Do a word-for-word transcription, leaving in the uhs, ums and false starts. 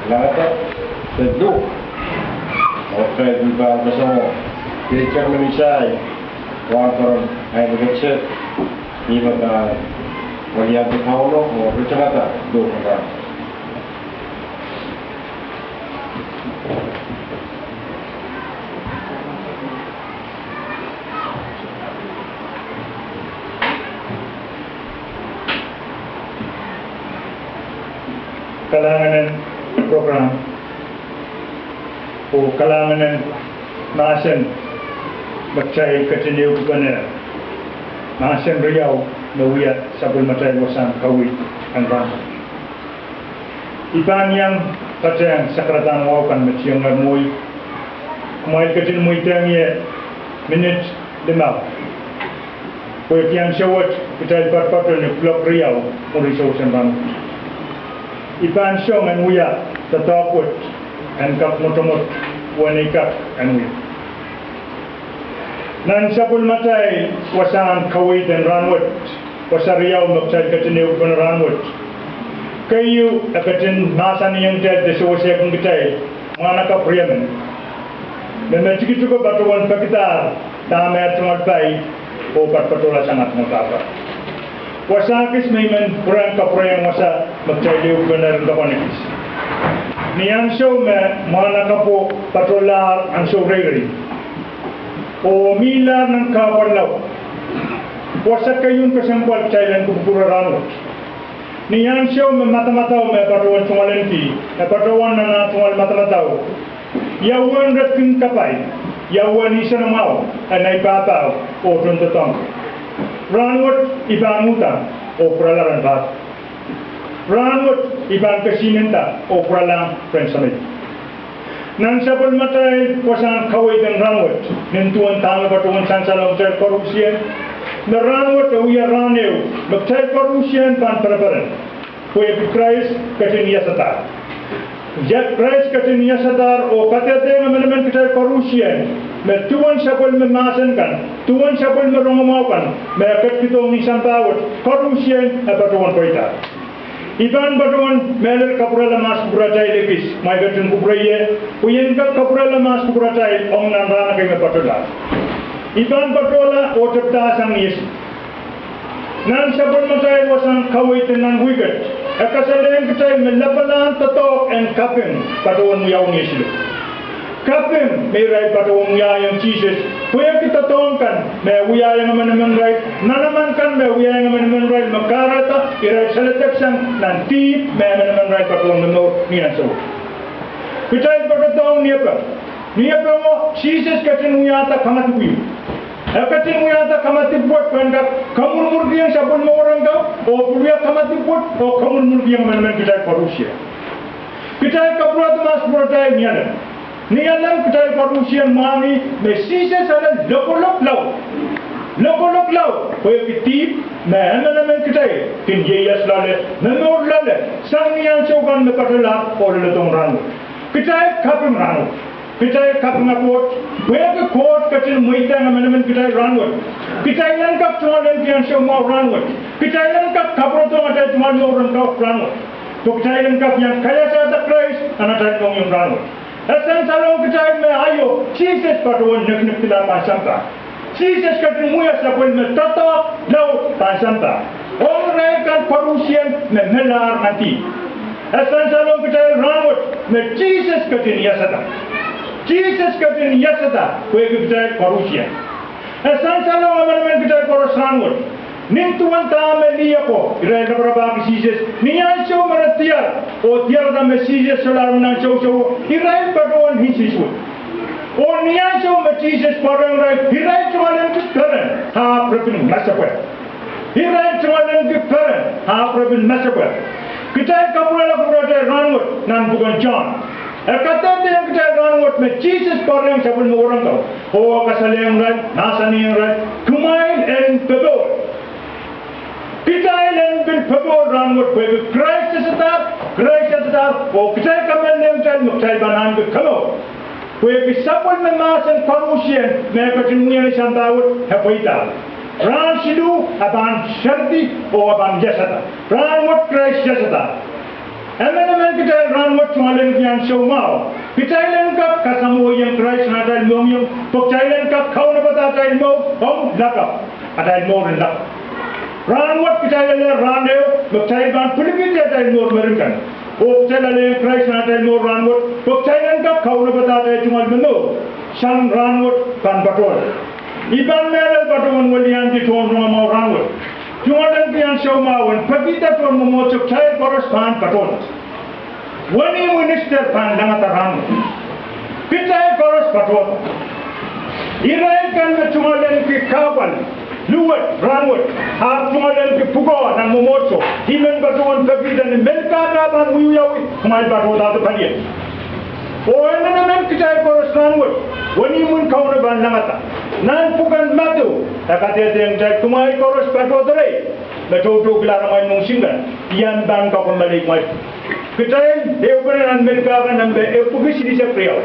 Langada, de Luhk. Oh kitail pahn kasamwo, de Germany sai, wahn paron, ai me ketse, ih me pahn waliante Kauno, oh ritangada Luhk en rahn. Kalahngan en program, oh kalahngan en mahsen me kitail ketin ehukipene, mahsen riau me wia sapwellimatail wasahn kaweid en rahn. I pahn iang patehng sakaradahn wahu kan me tiengla mwohi. Kumwail ketin mweidehng ie minit limau. Pwehki ansou wet kitail patpato ni kuloak riau mwurin sewese rahn wet. I pahn song en wia doadoahk wet en kak mwotomwot, wenei kak en wia. Nan sapwellimatail wasahn kaweid en rahn wet, wasa riau me kitail ketin ehukipene rahn wet. Keieu, e ketin mahsanihong kitail de sewesehkin kitail mwahnakapw riemen, me me tikitiko patohwan pekidahr dahme tungoal pai oh patpatohla sang tungoal pahpa. Wasa kis me I men pwurehng kapwurehiong wasa me kitail ehukipene rin kapwan kis. Ni ansou me mwahnakapwo patohlahr ansou reirei oh mihlahr nan kahpwal laud, wasa keieun kesempwal kitail en kupwukupwure rahn wet. Ni ansou me madamadau me patohwan tungoal ahneki, e patohwan nan ah tungoal madamadau, ia uwen re kin kapai, ia uwen insenamwahu en ei pahpao oh tohndoadoahk. Rahn wet I pahn uhda oh pwurala rehn pahpa. Rahn wet I pahn kesihnenda oh pwuralahng rehn Samat. Nan sapwellimatail wasahn kaweid en rahn wet, nin duwen dahme patohwan sansalong kitail koaruhsie, me rahn wet e wia rahn ehu me kitail koaruhsie pahn pereperen, pwehki Krais ketin iasadahr. Ia Krais ketin iasadahr oh kadehdehiong emenemen kitail koaruhsie me duwen sapwellime mahsen kan, duwen sapwellime rongamwahu kan me e ketikihdohng nin sampah wet, koaruhsie e patohwan pweida. I pahn patohwan mehlel kapwurala mahs kupwuratail ekis, ma I ketin kupwure ie, pwe I en kak kapwurala mahs kupwuratail ong nan rahn ekei me patohla. I pahn patohla oh tepda sang ni ese. Nan sapwellimatail wasahn kaweid en nan wihk et, e kasalehiong kitail me lapalahn doadoahk en kaping patohwan wiawi ni esilo. Kaping me irail patohwan wiahiong Sises, pwehki doadoahk kan me wiahiong emenemen irail, manaman kan me wiahiong emenemen irail, me kahrehda irail saledek sang nan dihp me emenemen irail patohwan momour ni ansou. Kitail patohdohng niepe. Niepengo Sises ketin wiahda kamadipw. E ketin wiahda kamadipw wet pwehn kak kamwurmwurkihong sapwellime wahnpoaron kan, oh pil wia kamadipw wet oh kamwurmwurkihong emenemen kitail koaruhsie. Kitail kapwurehda mahs kupwuratail ni alem. Ni alem kitail koaruhsie mwahngih me Sises ale lokolok laud. Lokolok laud, pwehki dihp me emenemen kitail kin ieias loale, momour loale, sang ni ansou kan me patohla oh leledohng rahn wet. Kitail kaping rahn wet. Kitail kapinga Koht, pwehki Koht ketin mweidehng emenemen kitail rahn wet. Kitail en kak tungoal ahneki ansou mwahu rahn wet. Kitail en kak kapwuredohng atail tungoal mour en Koht rahn wet. Pwe kitail en kak iang kaiasada Krais nan atail mohngiong rahn wet. E sansalohng kitail me aio, Sises patohwan nekinekdihlahr pahn sampah. Sises ketin wia sapwellime doadoahk laud pahn sampah ong irail kan koaruhsie me melahr nan dihp. E sansalohng kitail rahn wet me Sises ketin iasada. Sises ketin iasada pwehki kitail koaruhsie. E sansalohng emenemen kitail koaros rahn wet. Nin duwen dahme lih ako, irail raparapahki Sises, ni ansou me re diar oh diarada me Sises solahr nan sousouo, irail patohwan nsensuwed. Oh ni ansou me Sises pwarehng irail, irail tungoal ahneki peren, ahpw re pil masepwehk. Irail tungoal ahneki peren, ahpw re pil masepwehk. Kitail kapwurehla kupwuratail rahn wet nan pwuken Sohn. E kadehdehiong kitail rahn wet me Sises pwarehng sapwellime wahnpoaron kan, oh kasalehiong irail, mahsanihong irail, kumwail en popohl. Kitail en pil popohl rahn wet pwehki Krais iasadahr, Krais iasadahr, oh kitail kamehlelehiong kitail me kitail pahn ahneki komour. Pwehki sapwellime mahsen koaruhsie me e ketin wia ni sampah wet e pweida. Rahn siluh e pahn seridi oh e pahn iasada. Rahn wet Krais iasadahr. Emenemen kitail rahnwet tungoalenki ansou mwahu, kitail en kak kasamwohiong Krais nan atail mohngiong pwe kitail en kak kaunopada atail mour ong lakapw, atail mour en lakapw. Rahnwet kitail ale rahn ehu me kitail pahn pwilikihdi atail mour merinkan. Oh kitail ale Krais nan atail mour rahnwet pwe kitail en kak kaunopada atail tungoal momour sang rahnwet pahn patohdo. I pahn mehlel patohwan weliandi tohn rongamwahu rahnwet. Tungoalenki ansou mwahu en pekihda tohn mwomwohdiso kitail koaros pahn patohdo. Wenihmw en Easter pahn langada rahnwet. Kitail koaros patohdo. Irail kan me tungoalenki kahpwal, luwet rahnwet, ahpw tungoalenki pwukoa nan mwomwohdiso, I men patohwan pekihda ni Melkahka pahn wiewiawi, kumwail patohdohte palien. Oh emenemen kitail koaros rahnwet, wenihmw en Kauno pahn langada. Nan pwuken Madiu, e kadehdehiong kitail kumwail koaros patohdo rei, me toutoukihla amwail mwohn singkan, I en pahn kakommoalei kumwail. Kitail ehupene nan Melkahka nempe epwiki silihsek riau.